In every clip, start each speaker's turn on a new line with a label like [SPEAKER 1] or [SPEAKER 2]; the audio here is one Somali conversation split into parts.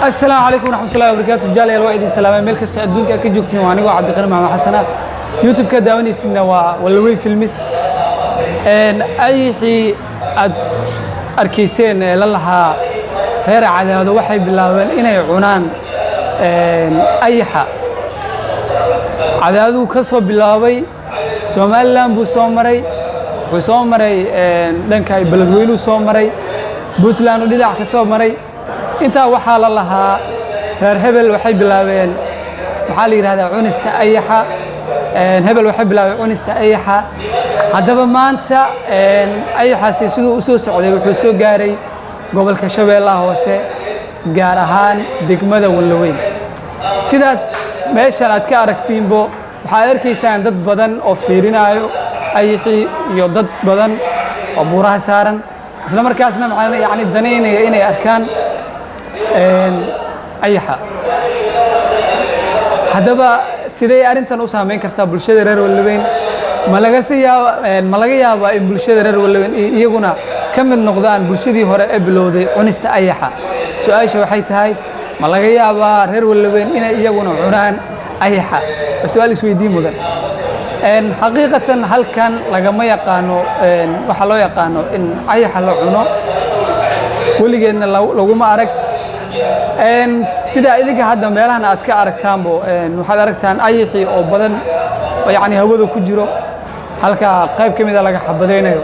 [SPEAKER 1] Asalaamu calaykum waraxmatullahi wabarakaatu. Jaalayaal, waa idin salaamay meel kastoo adduunka aad ka joogtiin. Waa anigoo Cabdiqani Maxamed Xasana. YouTube-ka daawanaysidna waa Wallawey Filmis. Ayixii aad arkayseen ee la lahaa reer Cadaado waxay bilaabeen inay cunaan ayaxa. Cadaaduu ka soo bilaabay, Somaliland buu soo maray, wuxuu soo maray dhanka Beledweynuu soo maray, Puntland uu dhinac ka soo maray. Intaa waxaa la lahaa reer hebel waxay bilaabeen, maxaa la yidhahdaa, cunista ayaxa. Hebel waxay bilaabeen cunista ayaxa. Haddaba maanta ayaxaasi siduu u soo socday wuxuu soo gaaray gobolka Shabeellaha Hoose, gaar ahaan degmada Wallaweyn. Sidaad meeshan aad ka aragtiinbo, waxaad arkaysaan dad badan oo fiirinaayo ayaxii iyo dad badan oo buuraha saaran, isla markaasna maxaa yacni danaynaya inay arkaan ayaxa. Haddaba sidee arrintan u saameyn kartaa bulshada reer Wallaweyn? Ma laga yaabaa in bulshada reer Wallaweyn iyaguna ka mid noqdaan bulshadii hore ee bilowday cunista ayaxa? Su-aasha waxay tahay, ma laga yaabaa reer Wallaweyn inay iyaguna cunaan ayaxa? Waa su-aal isweydiin mudan. Xaqiiqatan halkan lagama yaqaano waxaa loo yaqaano in ayaxa la cuno, weligeedna laguma arag. Sida idinka hadda meelahan aad ka aragtaanbo, waxaad aragtaan ayaxii oo badan oo yacni hawada ku jiro, halka qayb ka mida laga xabadaynayo.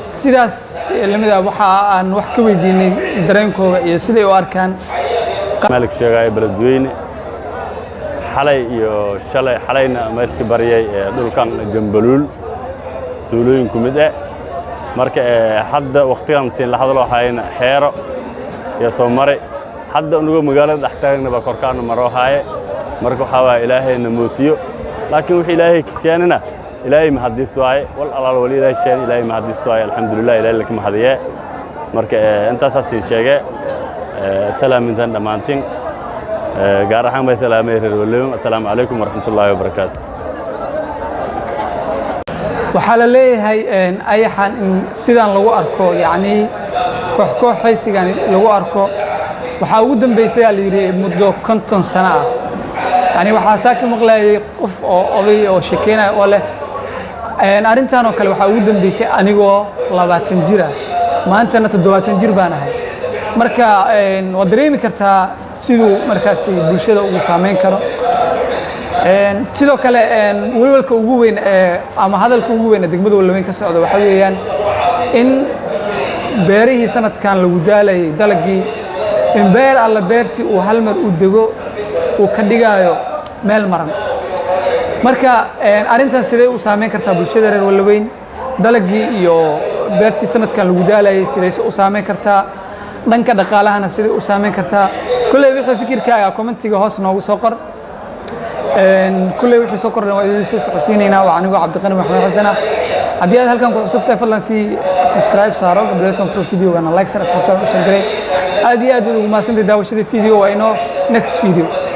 [SPEAKER 1] Sidaas lamid ah waxa aan wax ka weydiinay dareenkooda iyo siday u arkaan.
[SPEAKER 2] Malik sheegaya Beledweyne xalay iyo shalay. Xalayna mayska baryay dhulkan Jambaluul tuulooyinku mid eh. Marka hadda wakhtigan siin la hadlo hayna xeero iyo soo maray. Hadda unuga magaalada dhex taagna baa korkaana maroo haaye. Marka waxaa waaye, Ilaahayna mootiyo, laakiin wixii Ilaahay kisheenina Ilaahay mahadis waaye. Wal alaal wali Ilaahay sheen, Ilaahay mahadis waaye. Alxamdulilah, Ilaahay laka mahadiyee. Marka intaasaa siin sheege. Salaamintan dhammaantiin, gaar ahaan bay salaamay reer Waleyn. Assalaamu calaykum waraxmatullaahi wabarakaatu.
[SPEAKER 1] Waxaa la leeyahay ayaxan in sidaan lagu arko, yacni koox kooxaysigan lagu arko, waxaa ugu dambeysay la yidhi muddo 50 sano ah. Yani waxaa saa ka maqlayay qof oo oday oo shekeynaya oo leh arrintan oo kale waxaa ugu dambeysay anigoo 20 jir ah, maantana 70 jir baan ahay. Marka waad dareemi kartaa siduu markaasi bulshada ugu saameyn karo. Sidoo kale welwelka ugu weyn ee ama hadalka ugu weyn ee degmada Wallaweyn ka socda waxaa weeyaan in beerihii sanadkan lagu daalayay, dalagii, in beer alla beertii uu hal mar u dego uu ka dhigaayo meel maran. Marka arrintan sidee u saameyn kartaa bulshada reer Wallaweyn? Dalagii iyo beertii sanadkan lagu daalayay sidayse u saameyn kartaa? Dhanka dhaqaalahana sidee u saameyn kartaa? Kulley wixii fikirkaaga commentiga hoos noogu soo qor. Kulley wixii soo kordhan waa idin soo socodsiinaynaa. Waa anigoo Cabdiqani Maxamed Xasan ah. Haddii aad halkan ku cusub tahay, fadlan si subscribe saaro, gabdhakan furo, videogana like sar, asxaabtaada u share garay. Aad iyo aad baad ugu mahadsantahay daawashada video. Waa inoo next video.